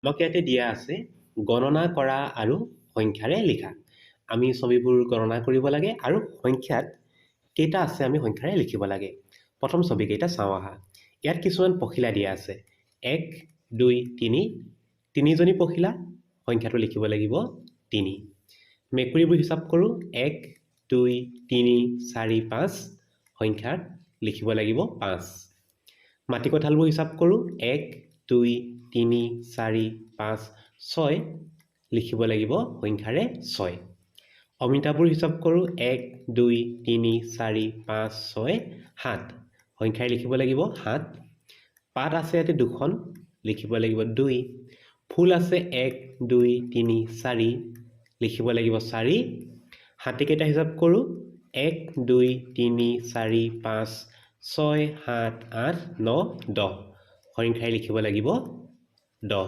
আমাক ইয়াতে দিয়া আছে গণনা কৰা আৰু সংখ্যাৰে লিখা। আমি ছবিবোৰ গণনা কৰিব লাগে আৰু সংখ্যাত কেইটা আছে আমি সংখ্যাৰে লিখিব লাগে। প্ৰথম ছবিকেইটা চাওঁ আহা। ইয়াত কিছুমান পখিলা দিয়া আছে, 1, 2, 3। তিনিজনী পখিলা, সংখ্যাটো লিখিব লাগিব 3। মেকুৰীবোৰ হিচাপ কৰোঁ, 1, 2, 3, 4, 5, সংখ্যাত লিখিব লাগিব 5। মাটি কঁঠালবোৰ হিচাপ কৰোঁ, 1, 2, 3, 4, 5, 6, লিখিব লাগিব সংখ্যাৰে 6। অমিতাবোৰ হিচাপ কৰোঁ, 1, 2, 3, 4, 5, 6, 7, সংখ্যাৰে লিখিব লাগিব 7। পাত আছে ইয়াতে দুখন, লিখিব লাগিব 2। ফুল আছে 1, 2, 3, 4, লিখিব লাগিব 4। হাতীকেইটা হিচাপ কৰোঁ, 1, 2, 3, 4, 5, 6, 7, 8, 9, 10, সংখ্যাৰে লিখিব লাগিব 10।